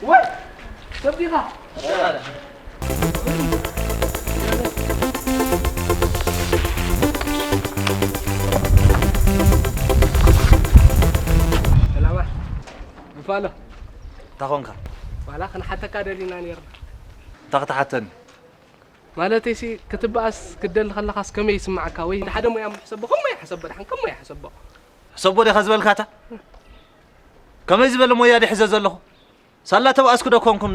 ወይ ሰብ ዲኻ? ሰላማ። ምፋሎ። እንታይ ኾንካ? ዋላ ክንሓተካ ደሊና ነይርና። እንታይ ክትሓተኒ? ማለተይሲ ክትበኣስ ክትደሊ ከለኻስ ከመይ ይስምዓካ? ወይ ንሓደ ሞያ ምሕሰቦ ከምኡ ይሓሰቦ ደሓን ከምኡ ይሓሰቦ። ሕሰቦ ዲኻ ዝበልካታ? ከመይ ዝበለ ሞያ ድየ ሒዘ ዘለኹ? ሳላ ተባኣስኩ ዶ ኮንኩን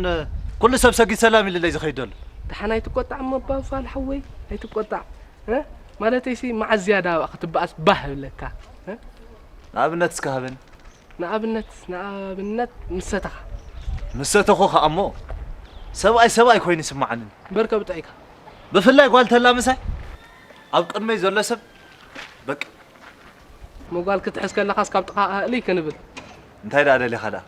ኩሉ ሰብ ሰጊድ ሰላም ኢልለይ ዝኸይድ ዘሎ? ደሓን ኣይትቆጣዕ እሞ ኣባ ፋል ሓወይ፣ ኣይትቆጣዕ። እ? ማለተይሲ መዓዝ ዝያዳ ክትበኣስ ባህ ይብለካ? እ? ንኣብነት እስከ ሃበኒ። ንኣብነት፣ ንኣብነት ምሰተኻ። ምሰተኹ ኸኣ እሞ ሰብኣይ ሰብኣይ ኮይኑ ይስምዓኒ። እምበር ከብጥዕ ኢኻ። ብፍላይ ጓል ተላ ምሳይ ኣብ ቅድመይ ዘሎ ሰብ በቃ። እሞ ጓል ክትሕዝ ከለኻስ ካብ ጥቓ ኣእልይ ክንብል። እንታይ ደኣ ደሊኻ ደኣ?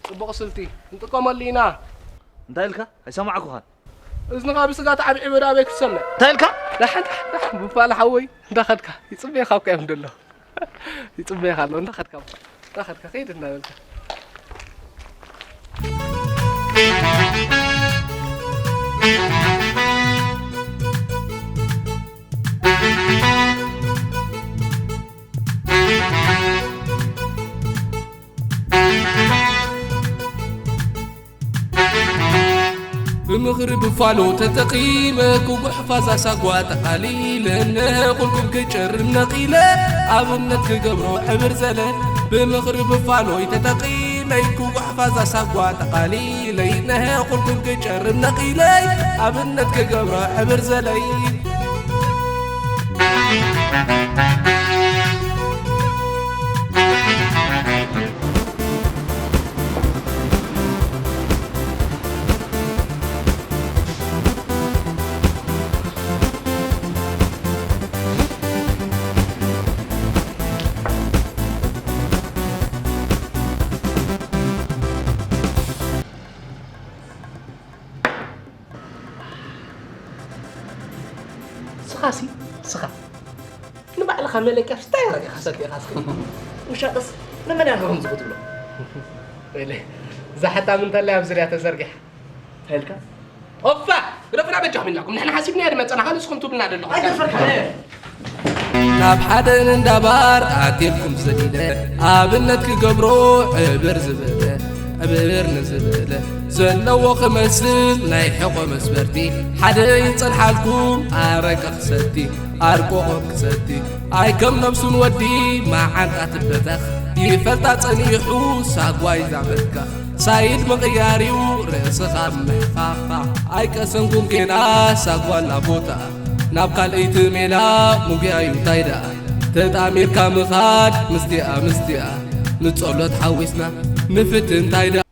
ጽቡቕ ስልቲ፣ ክንጥቀመሉ ኢና። እንታይ ኢልካ? ኣይሰማዕኩኻን። እዝንኻ ብስጋ ተዓብዒቡ ደኣ ኣበይ ክትሰምዕ? እንታይ ኢልካ? ዳሕ፣ ዳሕ፣ ዳሕ፣ ምፋል ሓወይ፣ እንዳኸድካ ይጽበየኻ እኮ እዮም ደሎ። ይጽበየኻ ኣሎ፣ እንዳኸድካ፣ እንዳኸድካ፣ ከይድ እንዳበልካ። ብምኽሪ ብፋሎ ተጠቒመ፣ ክጉሕ ፋዛ ሳጓ ጠቓሊለ፣ ነቑልቁል ክጨርም ነቒለ፣ ኣብነት ክገብሮ ዕብር ዘለ። ብምኽሪ ብፋሎይ ተጠቒመይ፣ ክጉሕ ፋዛ ሳጓ ጠቓሊለይ፣ ነቑልቁል ክጨርም ነቒለይ፣ ኣብነት ክገብሮ ዕብር ዘለይ። ስኻሲ፣ ስኻ። ንባዕልኻ መለክያስ እንታይ ረቂኻ ሰኪዕኻ እስኺ? ውሻጠስ ንመን እያ ከምዚ ክትብሎ? ወይለይ፣ እዛ ሓታም እንተላይ ኣብ ዙርያ ተዘርጊሓ። እንታይ ኢልካ? ኦፋ! ግደፉና በጃኹም ኢልናኩም። ንሕና ሓሲብናዮ ድመጸና፣ ንስኹም ትብሉና ዘለኹም። ኣይደፈርካ። ናብ ሓደ እንዳ ባር ኣትየልኩም ዘሊለ፣ ኣብነት ክገብሮ ዕብር ዝበለ፣ ዕብር ንዝበለ፣ ዘለዎ ክመስል ናይ ሕቖ መስበርቲ፣ ሓደ ይጸንሓልኩም ኣረቂ ክሰቲ፣ ኣርቆቖ ክሰቲ፣ ኣይ ከም ነብሱን ወዲ መዓንጣ ትበተኽ፣ ይፈልጣ ጸኒሑ ሳጓ ይዛመድካ። ሳይድ ምቕያር እዩ ርእስኻ ምሕኻኻ። ኣይቀሰንኩን ጌና ሳጓ ኣላ ቦታ፣ ናብ ካልኣይቲ ሜላ ሙግያ እዩ እንታይ ደኣ። ተጣሚርካ ምኻድ ምስቲኣ ምስቲኣ፣ ንጸሎት ሓዊስና ንፍትን እንታይ ደኣ።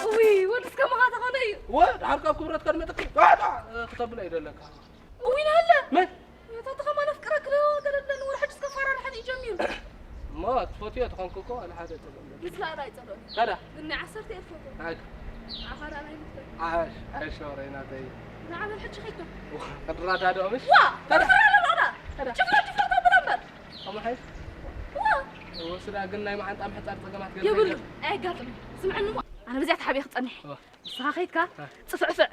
እውይ፣ ወድስ ከማኻ ተኾነ እዩ። ወ-፣ ድሓር ካብ ክብረት ከድመጥኪ፣ ጣዕ፣ ጣዕ፣ ክተብለ እዩ ደለካ። እውይ፣ ናለ። መን? እታ ተኸማ ነፍቅረክ ዶ ገለ ብለኒ፣ ወላ ሕጂ እስከ ፈራርሐን እዩ ጀሚሩ። እሞ ትፈትዮ ተኾንኩ እኮ፣ ኣነ ሓደ ጸገም የለን። ንስላ ኣላ ኣይጸልኦን። ታዲያ? ግን ናይ ዓሰርተ እየ ትፈትዎ። ኣይ። ዓኻ ደኣ ናይ ምፍታይ። ዓሽ፣ ዓሽ፣ ወረ ናተይ። ንዓ በል ሕጂ ኸይድና። ዋ፣ ክንረዳድኦ ምሽ? ዋ፣ ታዲያ? ክንረዳድኦ ዳ። ታዲያ? ጭፍራ፣ ጭፍራ ተብሎ እምበር። ኣሞ ሓይሽ? ዋ። ወስዳ ግን ናይ መዓንጣ ምሕጻር ጸገማት ገለ የብሉ፣ የለን። ኣየጋጥምን። ስምዐኒ እሞ፣ ኣነ በዚኣ ተሓቢኤ ክጸንሕ እየ። ዋ። ንስኻ ኸይድካ እ። ጽፍዕፍዕ፣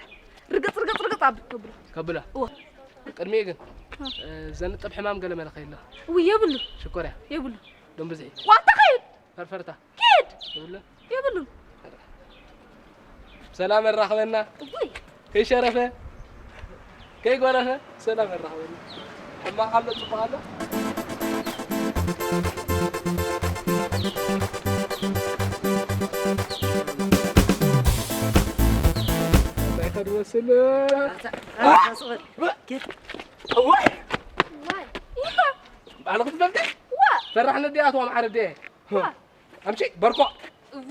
ርግጽ፣ ርግጽ፣ ርግጽ ኣብ ከብሎ። ከብሎ? እወ። ቅድሚኡ ግን፣ እ። እ፣ ዘንጥብ ሕማም ገለ መለ ከይሎ? እውይ፣ የብሉ። ሽኮርያ? የብሉ። ደም ብዝሒ? ዋታ ኸይድ! ፈርፈርታ? ኪድ! የብሉ? የብሉን። ሰላም ኣራኽበና። እውይ። ከይሸረፈ፣ ከይጎረፈ፣ ሰላም ኣራኽበና። ሕማቕ ኣሎ፣ ጽቡቕ ኣሎ። እንታይ ከድመስል? እዋይ! ባዕልኹም ትፈልጢ? ፈራሕ ነዲኣ፣ ኣቶ ኣምሓረ ዲኣ? ኣምሺ፣ በርኮ። እዊ።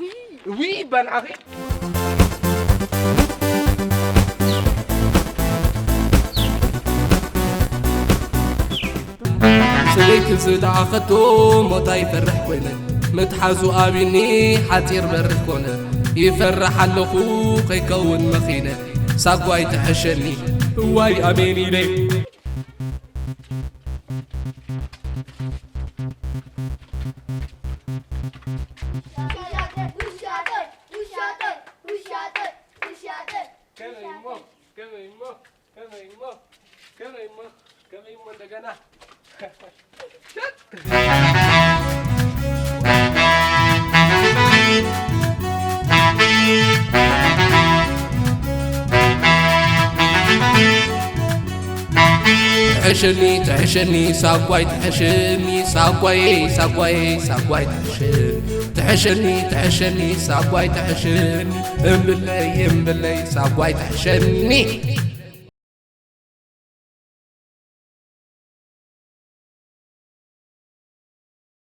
እዊ፣ በል ኣኺ። ሰበይቲ ዝለኣኸቶ ሞታ ይፈርሕ ኮይነ፣ ምትሓዙ ኣቢኒ ሓፂር በርህ ኮነ። ይፈርሕ ኣለኹ ከይከውን መኺነ፣ ሳጓይ ትሕሸኒ እዋይ ኣሜን ኢለ። ከመይ እሞ? ከመይ እሞ? ከመይ እሞ? ከመይ እሞ? ከመይ እሞ እንደገና? ትሕሸኒ፣ ትሕሸኒ፣ ሳጓይ ትሕሸኒ፣ ሳጓይ፣ ሳጓይ፣ ሳጓይ ትሕሸኒ። ትሕሸኒ፣ ትሕሸኒ፣ ሳጓይ ትሕሸኒ፣ እምብለይ፣ እምብለይ፣ ሳጓይ ትሕሸኒ።